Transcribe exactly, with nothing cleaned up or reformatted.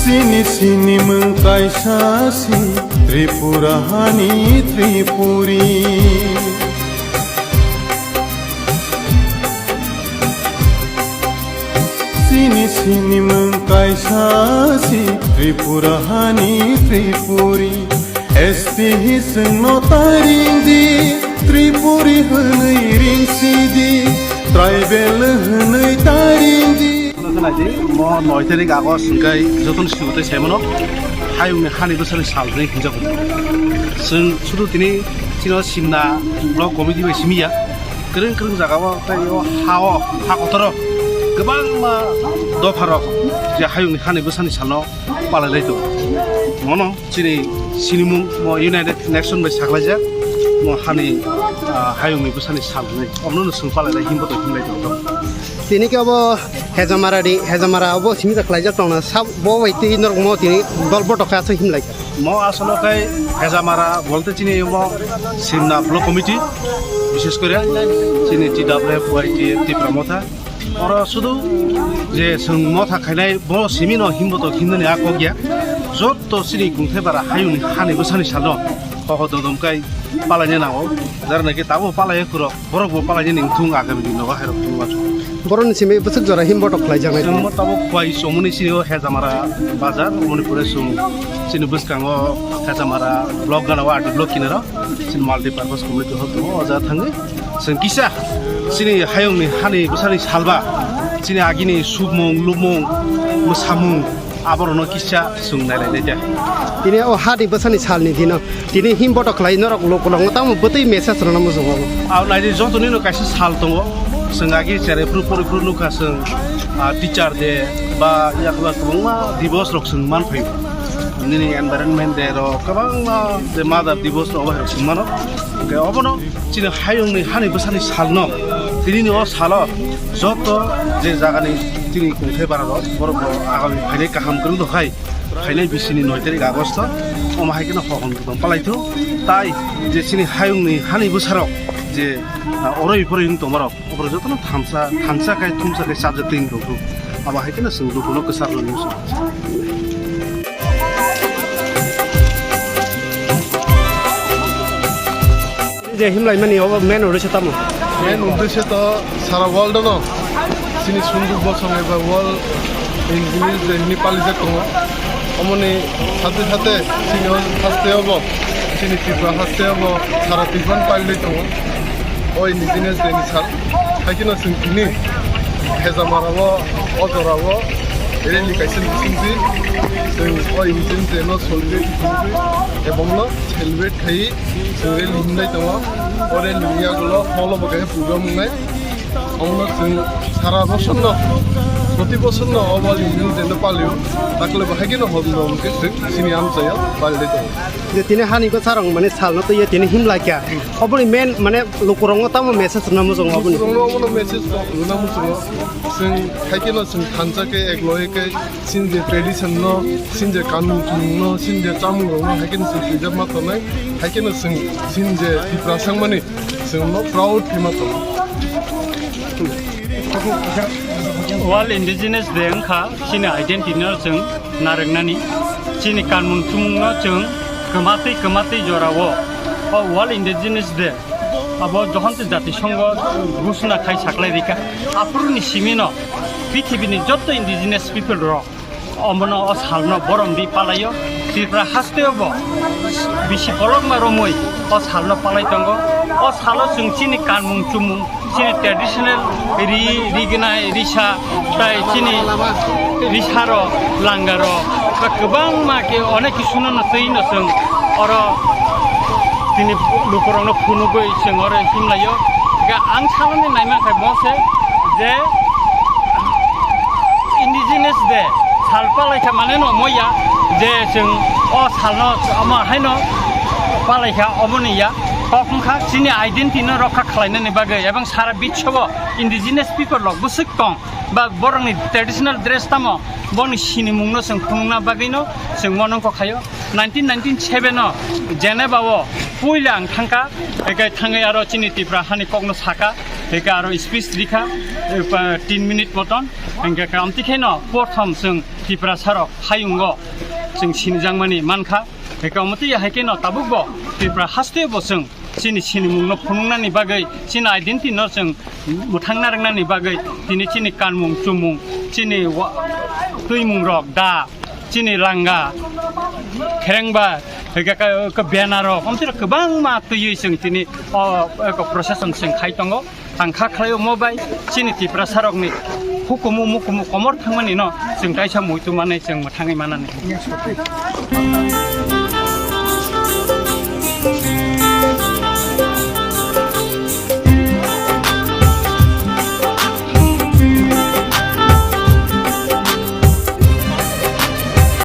Sini sini mwng kaisa si Tripura hani Tripuri. Sini sini mwng kaisa si Tripura hani Tripuri. S T hi chwngno taring di, Tripuri hwnwi ring si di, tribal hwnwi taring di. Mo noi tarik August hwnkhe jotono sibutwi saimano hayungni hani bwsani sal hwnwi hwnjago. Chwng sudu tini chino Simna Block Committee bai simi ya. Kwrwng kwrwng jagao tei o hao, ha kotoro kwbangma dopharok je hayungni hani bwsani salno palailai tongo. Mono chini sinimung mo United Nation bai saklaijak, mo hani, ah, hayungni bwsani sal hwnwi. Omono no chwng palailai himbo to himlai tongo. Tini khe obo Hejamara ni, Hejamara obo simi ta khlaijak tongna, sab bo bai twi norok mo tini dol botok khe aswk himlai kha. Mo asolo khai Hejamara bolte chini omo Simna Block Committee, bishes kore chini T W F Y T F Tipra Motha. Oro sudu je chwng motha khainai bo simi no himbo to himnani a kok ya. Jotto chini kungthai bara hayungni hani bwsani salo hoho dodom kai palaina nango. Jar naki tabo palai khurok, borok bo palaina ning thung agami din nogo hairok thung ma. Borok ni simi bwswk jora himbo to khlai janai. Chwng mo tabo khwai chomoni chini o Hejamara bazar, moni pore chwng chini bwskango Hejamara block gana o R D block kinaro. Chini multipurpose community hall tongo, o jaga thangwi chwng kisa chini hayungni hani bwsani salba, chini agini submung, lubmung, mwsamung, aborokno kisa chwng nailainai de. Tini o hani bwsani salni dino, tini himbo to khlai norok lukurokno tamo bwtwi message rwna muchungo. Abo naidi jotonino kaisa sal tongo, chwng agi cherai phuru pori phuru nukha chwng, ah, teacher day ba yakba kwbangma divos rok chwng manphaio. Nini environment day rok kwbangma je mother divos rok obo hai rok chwng mano. Hwnkhe obono chini hayungni hani bwsani salno, tinini o salo joto je jagani chini kungthai bara rok borok rok agami phainai kaham kwrwng rok hai phainai bisini noi tarik Agosto omo hai kheno hohom rwtong palaithu. Tai je chini hayungni hani bwsarok je, ah, oroi poroi wng tongmarok, oborok jotono thansa, thansa khai, thumsa khai chajak twi wng tongkhu. Abo hai kheno chwng lukuno kwchar rwni muchung. Je himlai mani obo main uddesho tamo? Main uddesho to sara world no chini sunduk bosong eba World Indigenous Day hwnwi palijak tongo. Omoni sathe sathe chini o haste obo, chini Tripura haste obo sara Tripura ni palilai tongo o Indigenous Day ni sal. Hai kheno chwng tini Hejamara o, o jora o rally kaisa bisingtwi chwng o Indigenous Day no celebrate khaiwi ebong no celebrate khaiwi chwng rally himlai tongo. O rally ni yagulo hall o bo kaisa program wngnai. Omono chwng sara bosor no, proti bosor no o World Indigenous Day no palio. Dakle bo hai kheno hol no hwnkhe chwng chini amchaio palilai tongo. Je tini hani bwsarok mane salno twiya tini himlai kha. Oboni main mane lukurokno tamo message rwna muchungo oboni. Lukurokno omono message rwna muchungo. Chwng hai kheno chwng thansa khe ek loge khe chini je tradition no, chini je kanmung chumung no, chini je chamung rok no hai kheno chwng preserve ma tongnai. Hai kheno chwng chini je Tiprasa wngmani chwng no proud khe ma tongo. World Indigenous Day wngkha chini identity no chwng narwknani, chini kanmung chumungno chwng kwmatwi kwmatwi jorao o World Indigenous Day abo Johonto Jati Songho ghosona khai saklai rikha. Aphuruni simino prithibini jotto indigenous people rok omono o salno borom di palaio. Tripura hasteo bo bisi kolokma romwi o salno palai tongo. O salo chwng chini kanmung chumung Chini traditional ri, rignai, risa, tai chini risaro, langaro, ba kwbangma khe onek kisu no twi no chwng oro tini lukurokno phunugwi chwng oro himlaio. Ga ang saloni naima khe bo se je Indigenous Day sal palaikha mane no moya je chwng o salno omo haino palaikha omo ni ya. Kok wngkha chini identity no rokha khlainani bagwi ebong sara biswo Indigenous people rok bwswk tong ba borokni traditional dress tamo boni sinimungno chwng phunukna bagwino chwng monongkho khaio. Nineteen ninety-seven o Geneva o puila ang thangkha, eke thangwi aro chini Tipra hani kokno saka, eke aro speech rikha, eh, pa-, tin minute moton, hingke kamti kheno porthom chwng Tipra sarok hayungo chwng sinijangmani mankha, eke omotwi hai kheno tabukbo Tipra hasteo bo chwng chini sinimungno phunuknani bagwi, chini identity no chwng mwthangna rwngnani bagwi, tini chini kanmung chumung, chini wa-, twimungrok da, chini langa, kherengba, hwnkhe ka, ka banner rok, omtwi rok kwbangma twiwi chwng tini o, o procession chwng khai tongo. Ang kha khlai omo bai chini Tiprasa rokni hukumu mukumu komor thangmani no chwng kaisa muitu manwi chwng mwthangwi manani.